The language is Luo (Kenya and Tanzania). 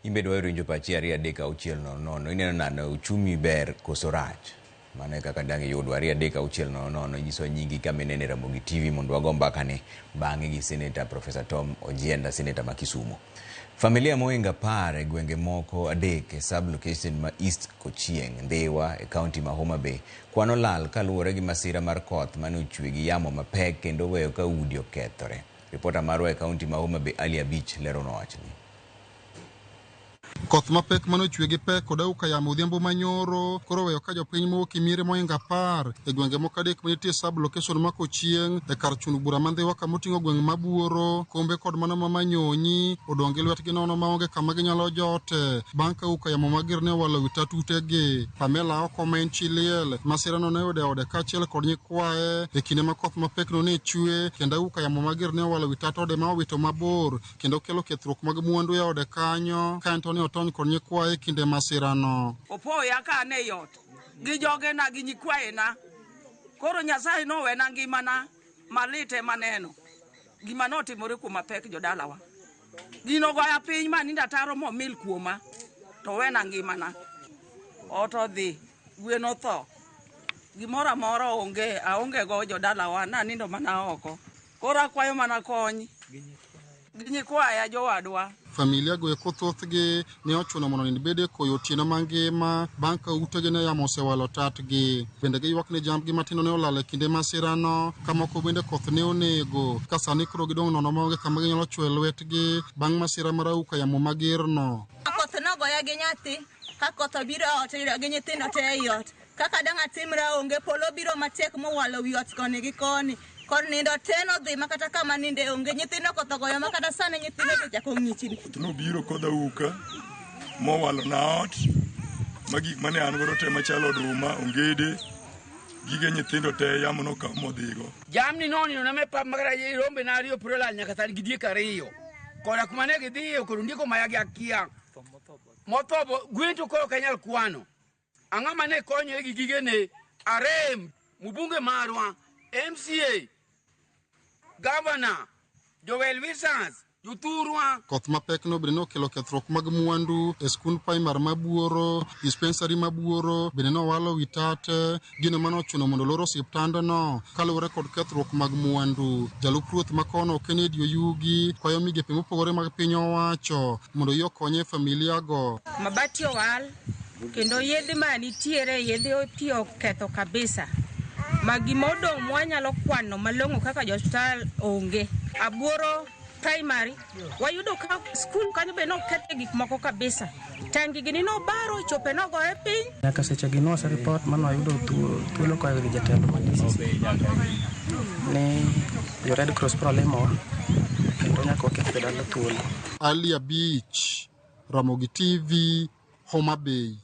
In be dwaro winjo pachi 2 3 6 0 0. Ineno nade uchumi ber koso rach? Mano e kaka dang' iyudwa 2 3 6 0 0 nyiso nyingi kama inene Ramogi TV mondo wago mbakani bang'e gi Senator Professor Tom Ojienda, Senator ma Kisumu. Familia mohingo 10 e gwenge moko 3 e sub-location ma East Kochieng', Ndhiwa e kaunti ma Homa Bay kwano lal kaluwore gi masira mar koth mane ochwe gi yamo mapek kendo weyo ka udi okethore. Ripota marwa e kaunti ma Homa Bay Ali Abich leronwa wachni. Koth mapek mane ochwe gi pe kod auka yamo odhiambo manyoro koro oweyo ka jopiny mowuok e miere mohingo 10 e gwenge moko 3 manitie sub location ma Kochieng' e kar chun bura ma Ndhiwa kama oting'o gweng' ma Buoro, Kombe kod mano ma Manyonyi odong' gi lwetgi nono maonge kama ginyalo jote bang' ka auka yamo mager ne owalo wi tat utegi. Pamela Oko ma en chi liel, masirano ne oyudo e ode kaachiel kod nyikwaye e kinde ma koth mapek no ne chwe kendo auka yamo mager ne owalo wi tat ode ma owito mabor kendo kelo kethruok mag mwandu e ode kanyo ka en to ne otony kod nyikwaye e kinde masirano. Opoya ka an ei ot gi jogena gi nyikwayena. Koro Nyasaye nowena ngimana malit ema neno gima notimore kuom mapek jodalawa. Gino goya piny ma nindo ataro momil kuoma to wena ngimana. Ot odhi, gwen otho, gimoro amora onge, aonge go jodalawa, nanindo mana oko. Koro akwayo mana kony gi nyikwaya jowadwa. Familia go eko thothgi ne ochuno mondo onind bede koyo otieno mangima bang' ka utegi ne yamo osewalo tatgi. Bende giywak ni jambgi matindo ne olal e kinde masirano, ka moko bende koth ne onego, ka sani koro gidong' nono maonge kama ginyalo chwoye lwetgi bang' masira mar auka yamo magerno. Koth nogoya gi nyathi, ka koth obiro e ot oyudo gi nyithindo te ei ot. Kaka dang' atimra onge, polo biro matek mowalo wi ot koni gi koni. Kor nindo te nodhi ma kata kama ninde onge, nyithindo koth ogoyo ma kata sani nyithindo osechako ng'ichni. Koth nobiro kodh auka mowalo na ot ma gik mane an godo te machalo oduma, ongede, gige nyithindo te yamo nokaw modhigo. Jamni nonindo na me pap makata rombe na ariyo piro lal nyaka sani gi diek ariyo. Koda kuma ne gidhiye kod ondieko maya gi akia. Motho bo gwen to koro ok anyal kwano. Ang'o mane konyore gi gigene? Arem, mbunge marwa, MCA, Governor, Joel Wisas, jothurwa. Koth mapek no bende nokelo kethruok mag mwandu e skund primar ma Buoro, dispensary ma Buoro bende nowalo wi tate, gino mane ochuno mondo olor osiptandno kaluwore kod kethruok mag mwandu. Jalup ruoth ma kono Kennedy Oyugi kwayo migepe mopogore mag piny owacho mondo oyie okonye e familia go. Mabati owal kendo yedhe ma nitiere yedhe pi oketho kabisa ma gima odong' mwanyalo kwano malong'o kaka jo osiptal onge. Abuoro primary wayudo ka skul kanyo be nokethe gik moko kabisa, tangi gini nobaro chope nogore piny. Nyaka seche gi nose report mane wayudo thuolo koa ir jatelo mar DCC ni jo Red Cross biro limowa kendo nyaka waket jodala thuolo. Ali Abich, Ramogi TV, Homa Bay.